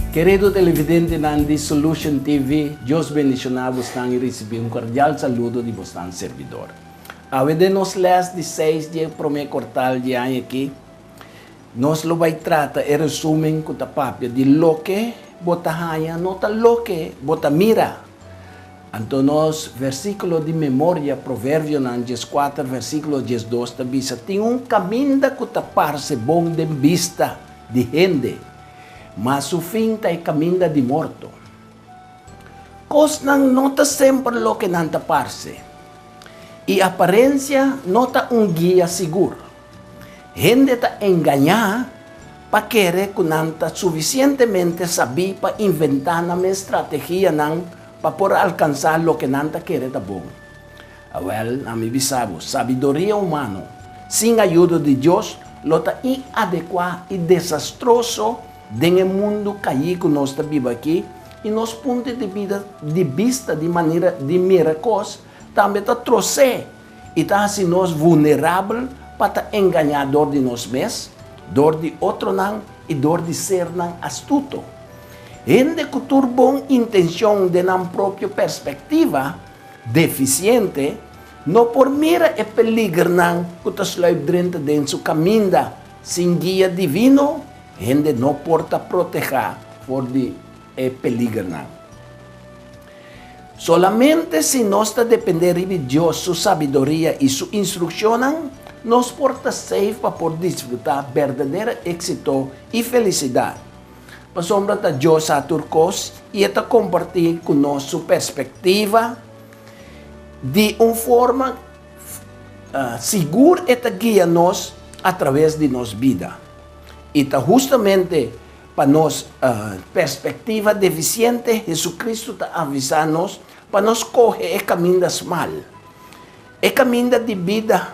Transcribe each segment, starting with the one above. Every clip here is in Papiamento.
Kerido televidentenan di Solution TV, Dios bendiciona bosnan y ricibi un cordial saludo di bosnan servidor. Awe den nos les di seis di e prome kwartal di aña aki, nos lo bay trata e resumen cu ta papia di loke bo ta haña no ta loke bo ta mira. Anto nos versíkulo di memoria, Proverbionan dieskuater versíkulo diesdos ta bisa, Tin un kaminda ku ta parse bon den bista di hende, ma su fin ta e kaminda di morto. Kosnan no ta semper loke nan ta parse, i aparensia no ta un guia sigur. Hende ta engañá pa kere ku nan ta sufisientemente sabí pa inventá nan mes strategianan pa por alkansá loke nan ta kere ta bon. Awèl, ami bisa bo, sabiduria humano sin ayudo di Dios lo ta inadekuá i desastroso den e mundu kaí ku nos ta biba akí, i nos punto di bida di bista di manera di mira kos tambe ta trosé i ta hasi nos vulnerabel pa ta engañá dor di nos mes, dor di otronan i dor di sernan astuto. Hende ku tur bon intenshon den nan propio perspektiva defisiente no por mira e peligernan ku ta sluip drenta den su kaminda. Sin guia divino, hende no por ta protehá for di e peligernan. Solamente si nos ta dependé riba Dios su sabiduria i su instrukshonnan, nos por ta safe pa por disfrutá berdadero éksito i felisidat. Pasobra ta Dios sa tur kos i e ta kompartí ku nos su perspektiva di un forma sigur e ta guia nos atraves di nos bida. I ta hustamente Pa nos perspektiva defisiente, Hesucristo ta avisá nos pa no skohe e kaminda smal, e kaminda di bida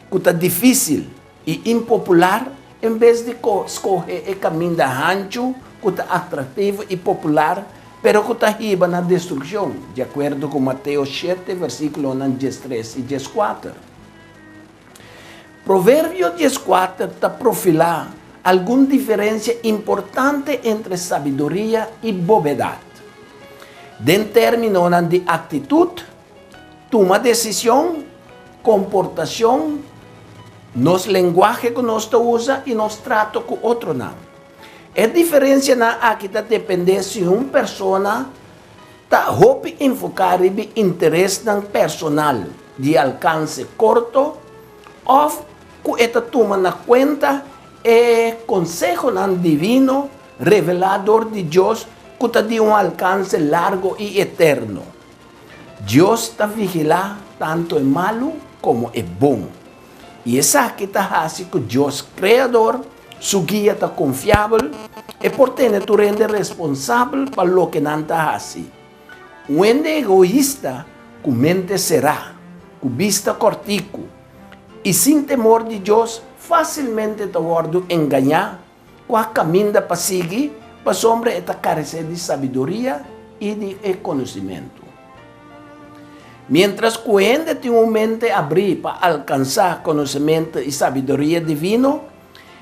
ku ta difísil i impopular, en bes di skohe e kaminda hanchu ku ta atraktivo i popular pero ku ta hiba na destrukshon, di akuerdo ku Mateo shete versíkulonan diestres i dieskuater. Proverbio dieskuater ta profilá algun diferensia importante entre sabiduria i bobedat. Den términonan di aktitut, tuma desishon, komportashon, nos lenguahe ku nos ta usa i nos trato ku otronan. E diferensianan aki ta dependé si un persona ta hopi enfoká riba interesnan personal di alkanse korto òf ku e ta tuma na kuenta e konsehonan divino revelá dor di Dios ku ta di un alkanse largo i eterno. Dios ta vigilá tantu e malu komo e bon. I esaki ta hasi ku Dios Kreador su guia ta konfiabel, e por tene tur hende responsabel pa loke nan ta hasi. Un hende egoista ku mente será, ku bista kòrtiku i sin temor di Dios fásilmente ta wòrdu engañá kua kaminda pa sigui pasobra e ta karesé di sabiduria i di e konosimentu. Miéntras ku hende tin un mente abrí pa alkansá konosementu i sabiduria divino,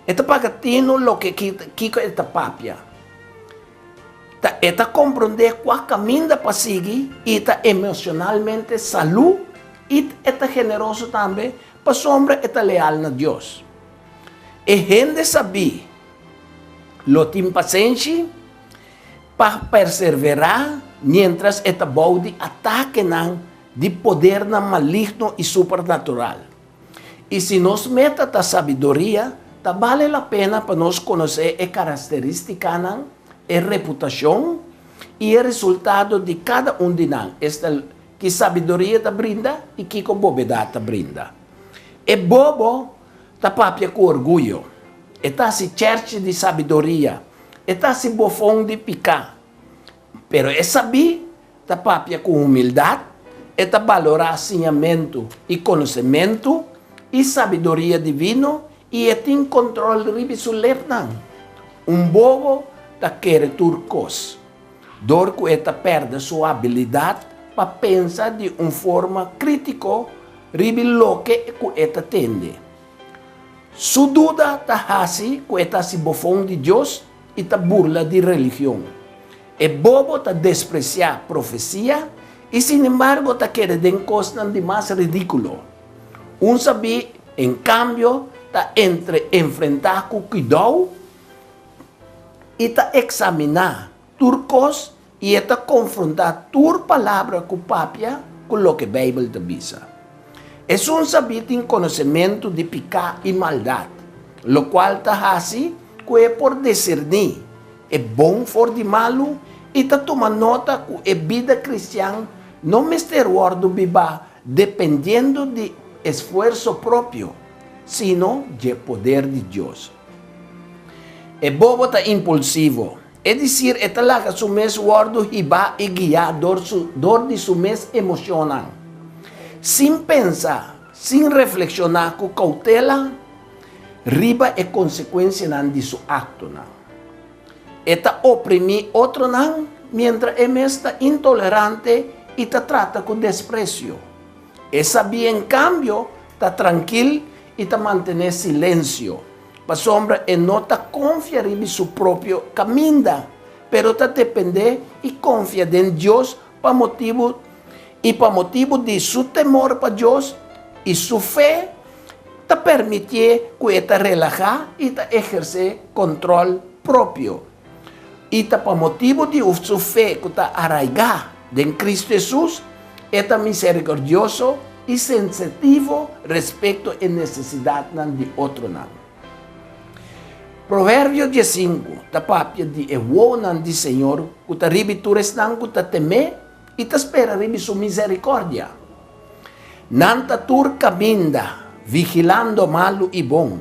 e ta paga tinu loke kiko e ta papia. Ta e ta komprondé kua kaminda pa sigui i ta emoshonalmente salú i e ta generoso tambe pasobra e ta leal na Dios. E hende sabí lo tin pasenshi. Pa perseverá miéntras e ta bou di atakenan di podernan maligno i supernatural. I si nos meta ta sabiduria, ta bale la pena pa nos konosé e karakterístikanan, e reputashon i e resultado di kada un di nan, esta, ki sabiduria ta brinda i kiko bobedat ta brinda. E bobo ta papia ku orguyo. E ta hasi chèrchi di sabiduria. E ta hasi bofon di piká. Pero e sabí ta papia ku humildat, e ta balorá siñamentu i konosementu i sabiduria divino i e tin kontrol riba su lepnan. Un bobo ta kere tur kos, dor ku e ta pèrdè su abilidat pa pensa di un forma krítiko riba loke ku e ta tende. Su duda ta hasi ku e ta hasi bofon di Dios. i ta burla di religion. E bobo ta despresiá profesia i sinembargo ta kere den kosnan di mas ridíkulo. Un sabí, en kambio, ta entre enfrentá ku kuidou i ta eksaminá tur kos i e ta konfrontá tur palabra ku papia ku loke Beibel ta bisa. Esun sabí tin konosementu di piká i maldat, lokual ta hasi ku e por diserní e bon for di malu i ta tuma nota ku e bida kristian no mester wòrdu bibá dependiendo di esfuerso propio, sino dje poder di Dios. E bobo ta impulsivo, es disir e ta laga su mes wòrdu hibá i guiá dor su dor di su mes emoshonnan, sin pensa, sin reflekshoná ku koutela riba e konsekuensianan di su aktonan. E ta oprimí otronan mientra e mes ta intolerante i ta trata ku despresio. E sabí, en kambio, ta trankil i ta mantené silensio, pasobra e no ta konfia riba su propio kaminda, pero ta dependé i konfia den Dios pa motibu i pa motibu di su temor pa Dios i su fe ta permitié ku e ta relahá i ta ehersé kontròl propio. I ta pa motibu di su fe ku ta araigá den Kristu Hesus, e ta miserikordioso i sensitivo respekto e nesesidatnan di otronan. Proverbio diesinku ta papia di e wowonan di Señor ku ta ribi tur esnan ku ta tem'é i ta spera ribi su miserikòrdia. Nan ta tur kaminda, vigilando malu i bon.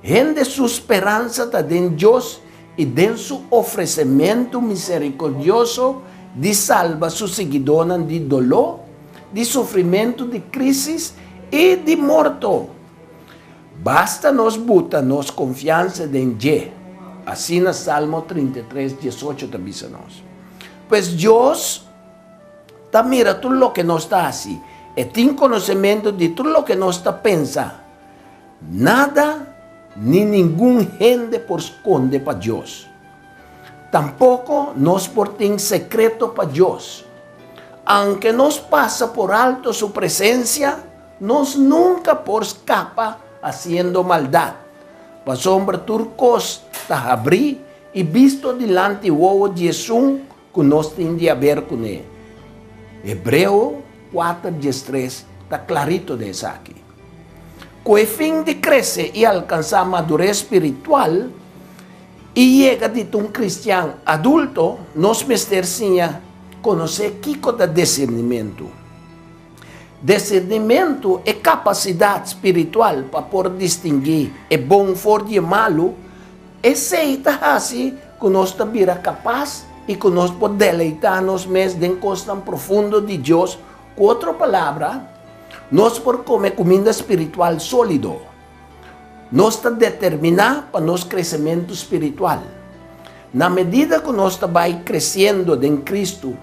Hende su speransa ta den Dios i den su ofresementu miserikordioso di salba su siguidónan di doló, di sufrimentu di krísis i di morto. Basta nos buta nos konfiansa den dje, asina Salmo 33, 18 ta bisa nos. Pues Dios ta mira tur loke nos ta hasi, e tin konosementu di tur loke nos ta pensa. Nada ni ningun hende por skonde pa Dios. Tampoko nos por tin sekreto pa Dios. Aunke nos pasa por alto su presensia, Nos nunka por skapa hasiendo maldat, pasobra tur kos ta habrí i bisto dilanti wowo di esun ku nos tin di haber kuné. Hebreo kuater diestres ta klarito den esaki. Ku e fin di krese i alkansá madures spiritual i yega di ta un kristian adulto, nos mester siña konosé kiko ta disernimentu. Discernimentu, e kapasidat spiritual pa por distinguí e bon for di e malu, esei ta hasi ku nos ta bira kapas i ku nos por deleitá nos mes den kosnan profundo di Dios. Ku otro palabra, nos por kome kuminda spiritual sólido. Nos ta determiná pa nos kresementu spiritual. Na medida ku nos ta bai kresiendo den Kristu,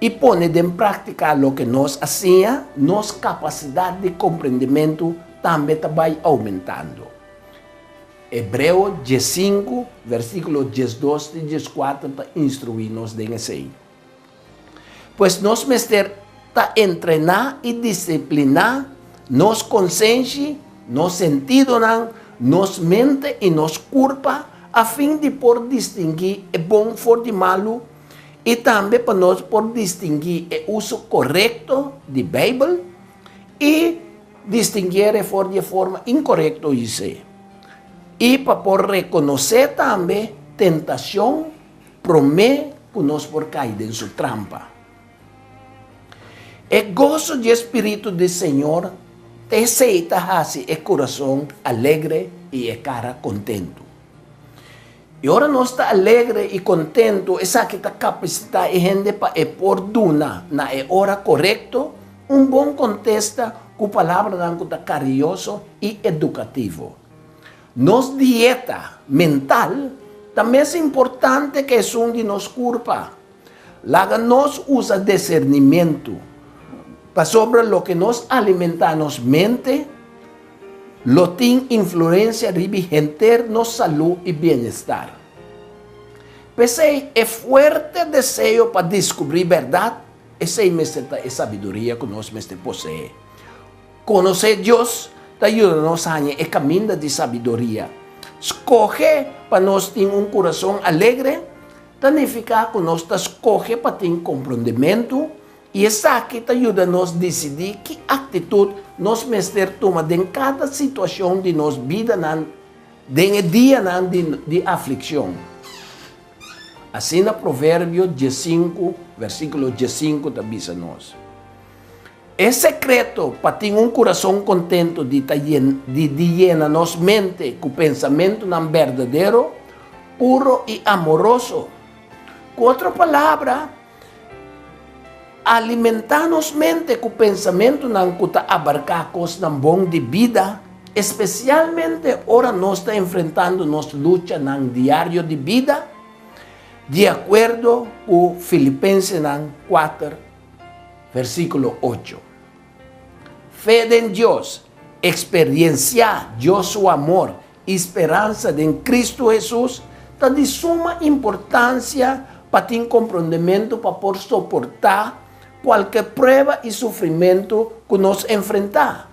i pone den práktika loke nos a siña, nos kapasidat di komprendimentu tambe ta bai oumentando. Hebreo diesinku, versíkulo 12 te 14 ta instruí nos den esei. Pues nos mester ta entrená i disipliná nos konsenshi, nos sentidonan, nos mente i nos kurpa afin di por distinguí e bon for di malu i tambe pa nos por distinguí e uso korekto di Beibel i distinguié for di e forma inkorekto us'é, i pa por rekonosé tambe tentashon promé ku nos por kai den su trampa. E goso di e spiritu di Señor ta esei ta hasi e kurason alegre i e kara kontentu. I ora nos ta alegre i kontentu, esaki ta kapasitá e hende pa e por duna na e ora korekto un bon kontesta ku palabranan ku ta kariñoso i edukativo. Nos dieta mental ta mes importante ku esun di nos kurpa. Laga nos usa disernimentu, pasobra loke nos alimentá nos mente lo tin influensia riba henter nos salú i bienestar. P'esei, e fuerte deseo pa deskubrí bèrdat, esei mester ta e sabiduria ku nos mester poseé. Konosé Dios ta yuda nos haña e kaminda di sabiduria. Skohe pa nos tin un kurason alegre ta nifiká ku nos ta skohe pa tin komprondementu i esaki ta yuda nos disidí ki aktitut nos mester tuma den kada situashon di nos bidanan den e dianan di aflikshon. Asina Proverbio diesinku versíkulo diesinku ta bisa nos. E sekreto pa tin un kurason kontentu di ta di di yena nos mente ku pensamentunan berdadero, puro i amoroso. Ku otro palabra, alimentá nos mente ku pensamentunan ku ta abarká kosnan bon di bida, espesialmente ora nos ta enfrentando nos luchanan diario di bida, di akuerdo ku Filipensenan kuater, Versíkulo ocho. Fe den Dios, Eksperensiá Dios su amor i speransa den Kristu Hesus ta di suma importansia pa tin komprondementu pa por soportá kualke prueba i sufrimentu ku nos enfrentá.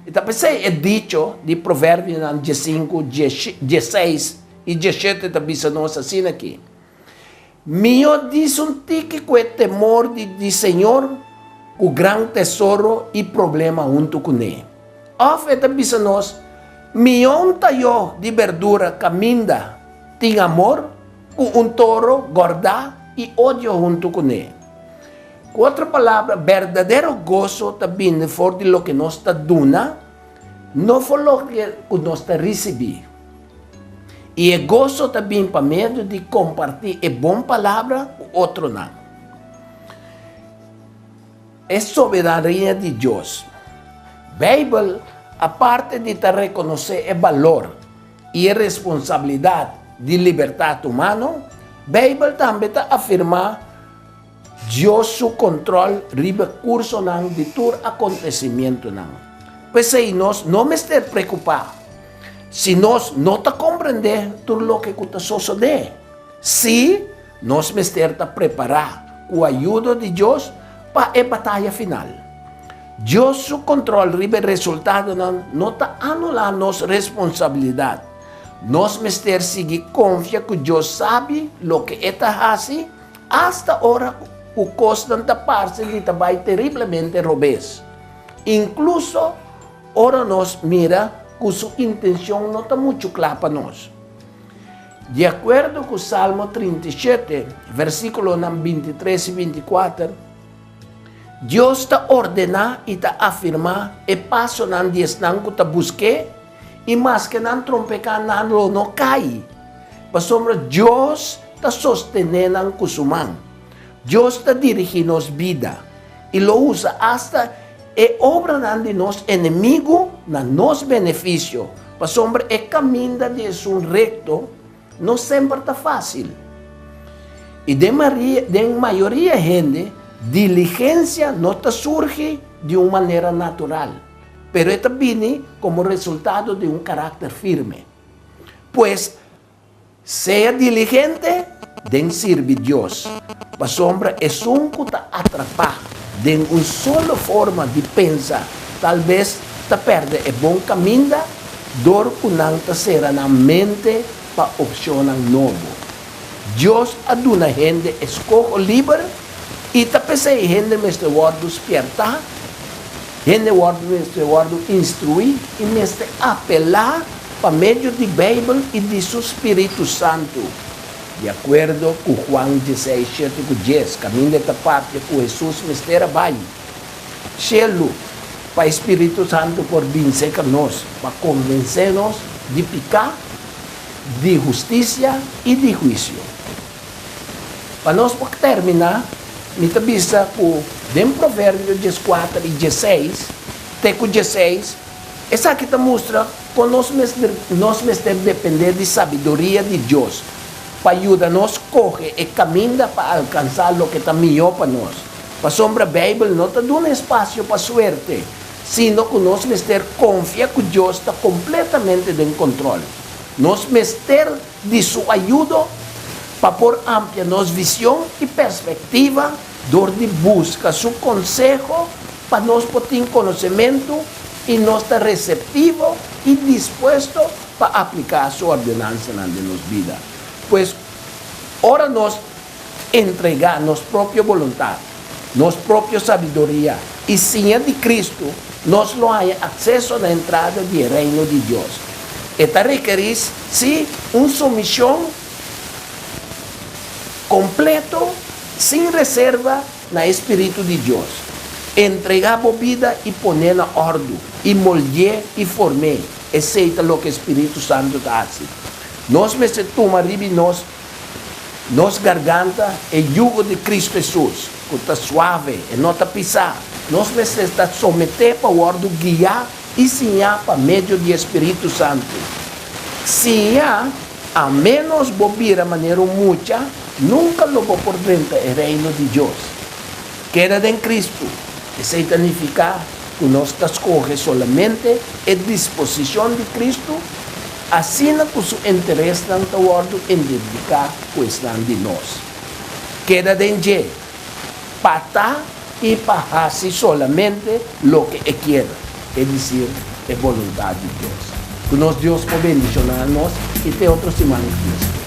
I ta p'esei e dicho di Proverbionan diesinku, dieseis i dieshete ta bisa nos asin'aki, Mihó dis un tiki ku e temor di di Señor ku gran tesoro i problema huntu kuné. Òf e ta bisa nos, Mihó un tayó di berdura kaminda tin amor ku un toro gòrdá i odio huntu kuné. Ku otro palabra, berdadero goso ta bini for di loke nos ta duna, no for loke ku nos ta risibí. I e goso ta bin pa medio di kompartí e bon palabra ku otronan. E soberania di Dios. Beibel, aparte di ta rekonosé e balor i e responsabilidat di libertat humano, Beibel tambe ta afirmá Dios su kontròl riba e kursonan di tur akontesimientonan. P'esei nos no mester preokupá si nos no ta komprendé tur loke ku ta sosodé. Sí, nos mester ta prepará ku ayudo di Dios pa e bataya final. Dios su kontròl riba e resultadonan no ta anulá nos responsabilidat. Nos mester sigui konfia ku Dios sabi loke e ta hasi Asta ora ku kosnan ta parse di ta bai teriblemente robes, inkluso ora nos mira ku su intenshon no ta muchu kla pa nos. Di akuerdo ku Salmo 37, versíkulonan 23 i 24, Dios ta ordená i ta afirmá e pasonan di esnan ku ta busk'é, i maske nan trompeká nan lo no kai. Pasobra Dios ta sostené nan ku su man. Dios ta dirigí nos bida i lo usa asta e obranan di nos enemigu na nos benefisio, pasobra e kaminda di esun rekto no semper ta fásil. I den den mayoria hende, diligensia no ta surgi di un manera natural, pero e ta bini komo resultado di un karakter firme. Pues, sea diligente den sirbi Dios, pasobra esun ku ta atrapá den un solo forma di pensa tal bes ta pèrdè e bon kaminda dor ku nan ta sera nan mente pa opshonnan nobo. Dios a duna hende eskoho liber i ta p'esei hende mester wòrdu spièrtá, hende wòrdu mester wòrdu instruí i mester apelá pa medio di Beibel i di su spiritu santu. Di akuerdo ku Juan dieseis shete ku dies, kaminda e ta papia ku Hesus mester a bai shelu pa e spiritu santu por bin serka nos pa konvensé nos di piká, di hustisia i di huisio. Pa nos por terminá, mi ta bisa ku den Proverbio dieskuater i dieseis te ku dieseis, esaki ta mustra kon nos mester nos mester dependé di sabiduria di Dios pa yuda nos kohe e kaminda pa alkansá loke ta mihó pa nos. Pasobra Beibel no ta duna espasio pa suerte, sino ku nos mester konfia ku Dios ta kompletamente den kontrol. Nos mester di su ayudo. pa por amplia nos vision y perspectiva dor di busca su conseho pa nos por tin conocemento y nos ta receptivo y dispuesto pa aplica su ordenansanan den nos bida. Pues, ora nos entrega nos propio boluntad, nos propio sabiduria y siña di Cristo, nos lo haya acceso na entrada di e Reino di Dios. E ta rekerí, sí, un sumisión completo, sin reserva, na e Spiritu di Dios. Entregá bo bida i pon'é na òrdu, i moldi'é i form'é. Esei ta loke e Spiritu Santu ta hasi. Nos mester tuma riba nos nos garganta e yugo di Cristo Hesus, ku ta suave, e no ta pisá. Nos mester ta someté pa wòrdu guiá i siñá pa medio di e Spiritu Santu. Siña, a ménos bo bira manera un mucha, nunka lo bo por drenta e Reino di Dios. Keda den Cristo, esei ta nifiká ku nos ta skohe solamente e disposishon di Cristo, asina ku su interesnan ta wòrdu identifiká ku esnan di nos. Keda den dje, pa ta i pa hasi solamente loke e kier, es desir, e boluntat di Dios. Ku nos Dios por bendishoná nos i te otro siman ku Dios kier.